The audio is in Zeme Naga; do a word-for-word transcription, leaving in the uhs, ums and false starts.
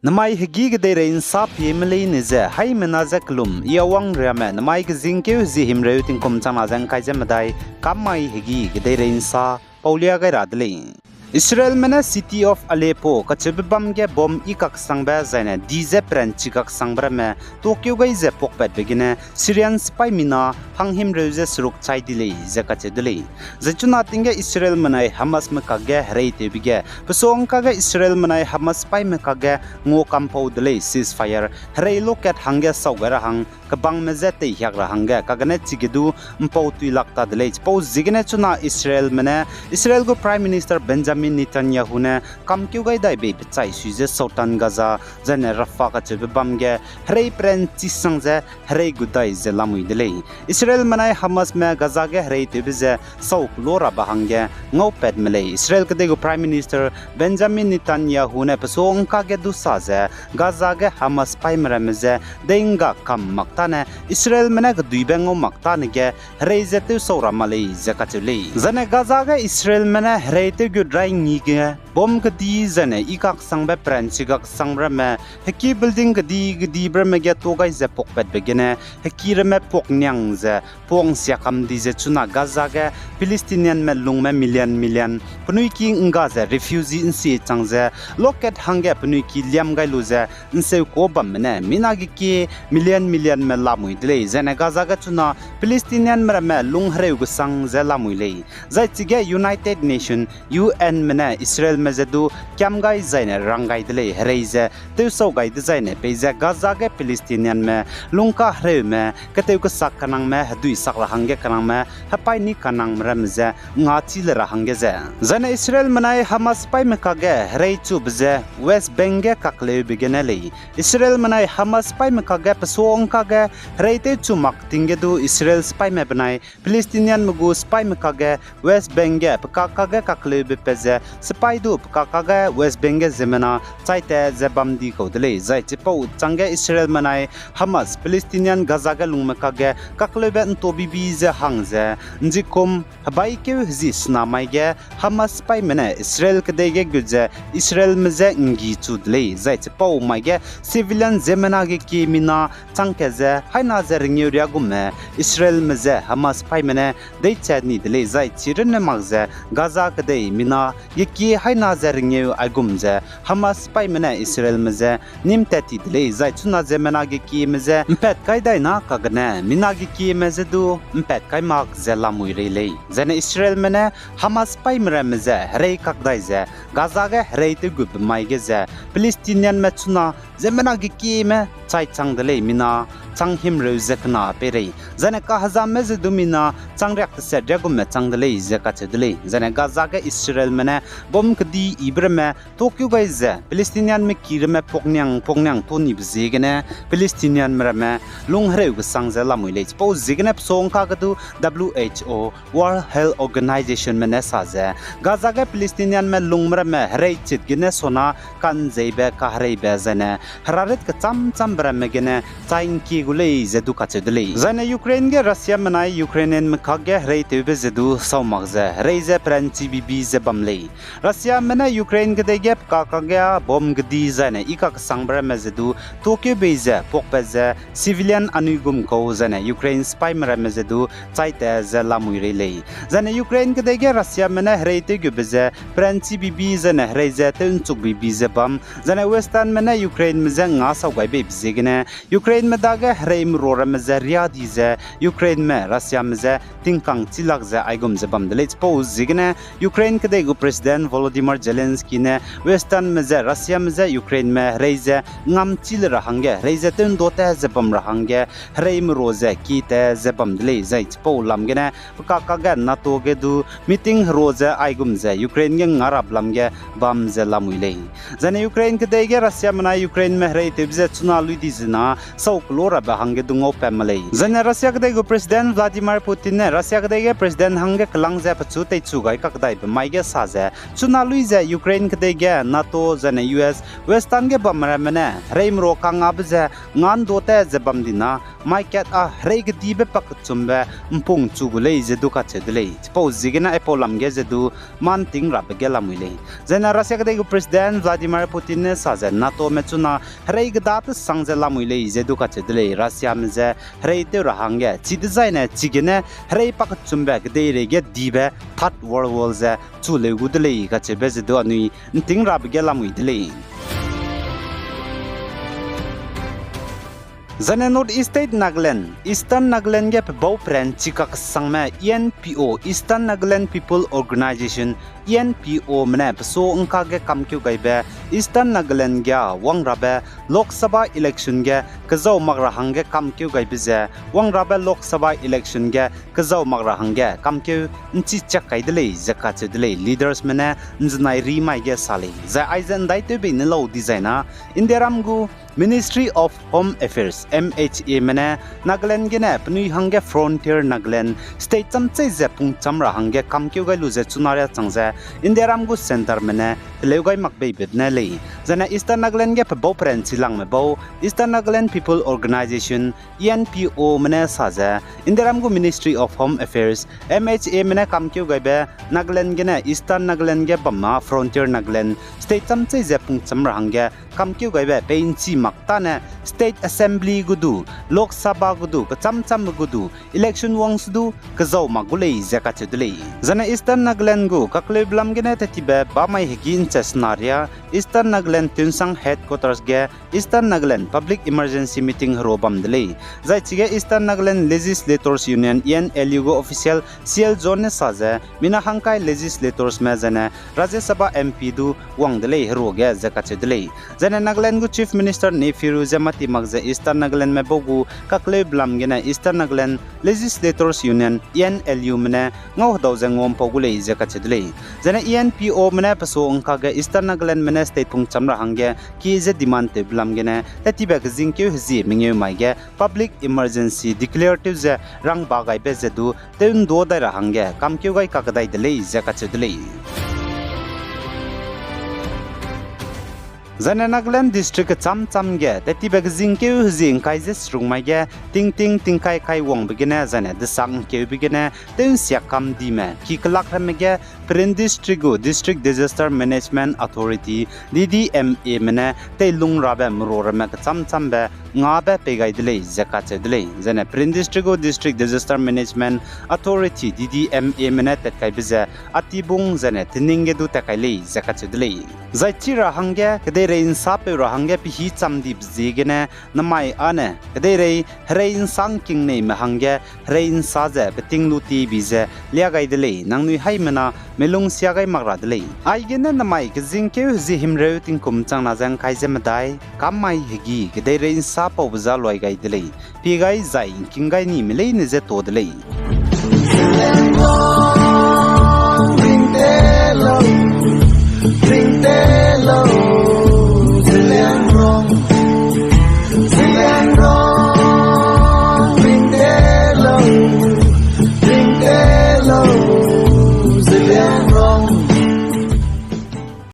Namai hegî kedeirei ’nsa pieme leine ze, haimena je kelum, I Awang Riame, namai kezingkeu hezie himreu tingkum changna ze ’ngkai ze medai, kam mai hegî kedeirei ’nsa, paulia gai ra de lei. Israelme ne City of Aleppo kacheube bam ge bomb i kaksangbe zaine di ze peranchi kaksangbe ramme tokeu gai ze puakpatbe gene Syrian sipai mina hanghimreu ze seruk chai di lei ze kacheu de lei. Zai chuna ting ge Israelme nai Hamasme kakge hereitewbe ge, pesongka ge Israelme nai Hamas sipaime kakge ngua kampau de lei ceasefire, herei lokat hangge sau gai ra hang, kebangme je teihiak ra hangge, kagene chige du ’mpau tuilak ta de lei. Chipau ziegene chuna Israelme ne, Israel gu Prime Minister Benjamin Netanyahu ne kamkeu gai dai bei pechai sui ze Southern Gaza, zaine Rafah kacheube bam ge, herei peranchi sang ze, herei gu dai ze lamui de lei. Israelme nai Hamasme Gaza ge hereitewbe ze sau kelo rabe hangge ngaupatme lei. Israel kedei gu Prime Minister Benjamin Netanyahu ne pesongka ge du sa ze, Gaza ge Hamas sipaime ramme je dei ’ngga kam mak tane, Israelme ne keduibe ngau mak tane ge herei ze tewsau ra ma lei ze kacheu lei. Zaine Gaza ge Israelme ne hereitew gut rai ngi ge bomb kedi zaine i kaksangbe peranchi kaksangbe ramme, heki building kedi kedibe ramme ge to gai ze puakpatbe gene, heki ramme puak niang ze, puang sia kam di ze chuna Gaza ge Palestinianme lungme million million, penui ki ’ngga ze refugee ’nsie chang ze, lokat hangge penui ki liam gai lu ze, ’nseu ka bamme ne, mina gekie million millionme lamui de lei, zaine Gaza ge chuna Palestinianme ramme lung hereu gesang ze lamui lei. Zai chige United Nation, U N me ne Israelme je du kiam gai zaine rang gai de lei, herei ze tewsau gai dezaine peize Gaza ge Palestinianme lungkahereume, ketew kesak kenangme, hedui sak ra hangge kenangme, hepaî ni kenangme ramme je ngachi le ra hangge ze. Zaine Israelme nai Hamas sipaime kakge herei chube ze West Bank ge kakleube gene lei. Israelme nai Hamas sipaime kakge pesongka ge hereitew chu mak ting ge du Israel sipaime benai Palestinianme gu sipaime kakge West Bank ge pekak kakge kakleube pat ze sipai du pekak kakge West Bank ge ziemmena chai tat ze bam di kau de lei. Zai chipau changge Israelme nai Hamas Palestinian Gaza ge lungme kakge kakleube ’ntobibi ze hang ze, ’njikum hebaikeu hezie sena mai ge Hamas sipaime ne Israel kedei ge gut ze Israelme je ’nggi chu de lei. Zai chipau mai ge civilian ziemmena gekie mina changkat ze haina ze rengeu riagumme Israelme je Hamas sipaime ne deichat ni de lei. Zai chirunne mak ze Gaza kedei mina gekie haina ze rengeu aigum ze Hamas sipaime ne Israelme je nîm tat ti de lei. Zai chuna ziemmena gekieme je ’mpat kai dai na kagene mina gekieme je du ’mpat kai mak ze lamui rei lei. Zaine Israelme ne Hamas sipaime ramme je herei kak dai ze Gaza ge hereitew gutbe mai ge ze Palestinianme chuna ziemmena gekieme chai chang de lei, mina chang himreu ze kena pei rei. Zaine kahezamme je du mina chang riak teset riagumme chang de lei ze kacheu de lei. Zaine Gaza ge Israelme ne bomb kedi yibe ramme tokeu gai ze Palestinianme ki ramme puak niang puak niang to nibe ziegene Palestinianme ramme lung hereu gesang ze lamui lei. Chipau ziegene pesongka ge du W H O, World Health Organizationme ne sa ze Gaza ge Palestinianme lungme ramme herei chit gene sona kanzeibe kahereibe zaine herarit kechâm châmbe ramme gene chai ’ngkie gu lei ze du kacheu de lei. Zaine Ukraine ge Russiame nai Ukrainianme kakge hereitewbe ze du sau mak ze herei ze peranchi bibi ze bam lei. Russiame ne Ukraine kedei ge pekak kakge bomb kedi zaine i kaksangbe ramme ze du tokeu bei ze puakpat ze civilian anui gum kau zaine Ukraine sipaime ramme ze du chai tat ze lamui rei lei. Zaine Ukraine kedei ge Russiame ne hereitew gutbe ze peranchi bibi zaine herei ze tew ’nchuk bibi ze bam, zaine Westernme ne Ukraineme je nga sau gai beibe ziegene Ukraineme dage hereime ro ramme je riâ di ze Ukraineme Russiame je tingkang chilak ze aigum ze bam de lei. Chipau ziegene Ukraine kedei gu President Volodymyr Zelensky ne Westernme je Russiame je Ukraineme herei ze ngam chi le ra hangge, herei ze tew ’nduâ tat ze bam ra hangge hereime ro ze ki tat ze bam de lei. Zai chipau lam gene pekak kakge NATO ge du meeting hero ze aigum ze Ukraine ge nga rabe lam ge bam ze lamui lei. Zaine Ukraine kedei ge Russiame nai Ukraineme hereitewbe ze chuna lui di zena sau kelo rabe hangge du ngaupat me lei. Zaine Russia kedei gu President Vladimir Putin ne Russia kedei ge President hangge kelang ze pechu teichu gai kakdaibe mai ge sa ze, chuna lui ze Ukraine kedei ge NATO zaine U S Western ge bamme ramme ne hereime ro kangabe ze nga ’nduâ tat ze bam di na mai kat â herei kedibe pakechumbe ’mpung chu gu lei ze du kacheu de lei. Chipau ziegene aipau lam ge ze du mâ ’nting rabe ge lamui lei. Zaine Russia kedei gu President Vladimir Putin ne sa ze NATOme chuna herei keda tesang ze lamui lei ze du kacheu de lei. Russiame je herei tew ra hangge, chidezaine chigene herei pakechumbe kedeirei ge dibe Third World War ze chu leu gu de lei kacheube ze du anui ’nting rabe ge lamui de lei. Zaine North East State Nagaland, Eastern Nagaland ge pebau peranchi kaksangme E N P O, Eastern Nagaland People Organisation, E N P Ome ne pesu ’ngka ge kamkeu gaibe Eastern Nagaland ge wang rabe Lok Sabha election ge kezau mak ra hangge kamkeu gaibe ze, wang rabe Lok Sabha election ge kezau mak ra hangge kamkeu ’nchi chak kai de lei ze kacheu de lei. Leadersme ne ’nzenai ri mai ge sa lei. Zai aize ’ndaitew bei ne lau dizaina, Indiaram gu Ministry of Home Affairs, M H Ame ne Nagaland gene penui hangge frontier Nagaland state chamchei ze pungcham ra hangge kamkeu gai lu ze chuna riâ chang ze Indiaram gu centreme ne teleu gai mak beibe ne lei. Zaine Eastern Nagaland ge pebau peranchi langme bau Eastern Nagaland People Organisation, E N P Ome ne sa ze, Indiaram gu Ministry of Home Affairs, M H Ame ne kamkeu gaibe Nagaland gene Eastern Nagaland ge bamna frontier Nagaland state chamchei ze pungcham ra hangge kamkeu gaibe pei ’nchi mak tâne State Assembly gu du, Lok Sabha gu du, kechamchambe gu du election wang se du kezau mak gu lei ze kacheu de lei. Zaine Eastern Nagaland gu kakleubelam gene tettibe bamai hegî ’nche sena riâ Eastern Nagaland Tuensang Headquarters ge Eastern Nagaland Public Emergency Meeting herua bam de lei. Zai chige Eastern Nagaland Legislators Union, E N L U gu official Siel John ne sa ze, mina hangkai legislatorsme zaine Rajya Sabha M P du wang de lei herua ge ze kacheu de lei. Zaine Nagaland gu Chief Minister Neiphiu Rio ze mâti mak ze Eastern Nagalandme bau gu kakleubelam gene Eastern Nagaland Legislators Union, E N L Ume ne ngau hedau ze nguampau gu lei ze kacheu de lei. Zaine E N P Ome ne pesu ’ngka ge Eastern Nagalandme ne state pungcham ra hangge kie ze demand tewbelam gene tettibe kezingkeu hezie mengeu mai ge public emergency declare tew ze rangba gaibe ze du tew ’nduâ dai ra hangge kamkeu gai kakdai de lei ze kacheu de lei. Zaine Nagaland district kecham cham ge tettibe kezingkeu hezie ’ngkai ze seruk mai ge tingting tingkai kai wangbe gene zaine desak ’ngkeube gene tew ’nsiak kam dime ki kelak ramme ge Peren District gu District Disaster Management Authority, D D M Ame ne teilung rabe merua ramme kecham chambe ngabe pei gai de lei ze kacheu de lei. Zaine Peren District gu District Disaster Management Authority, D D M Ame ne tat kaibe ze Atibung zaine Tening ge du tat kai lei ze kacheu de lei. Zai chi ra hangge kedeirei ’nsapeu ra hangge pehî cham dibe ziegene namai âne kedeirei herei ’nsa ’ngkingneime hangge herei ’nsa ze peting lu tibi ze liâ gai de lei, nangnui haimena melung sia gai mak ra de lei. Aigene namai kezingkeu hezie himreu tingkum chang na ze ’ngkai ze medai kam mai hegî kedeirei ’nsapaube za luai gai de lei, pie gai zai ’ngking gai nime leine je tuâ de lei.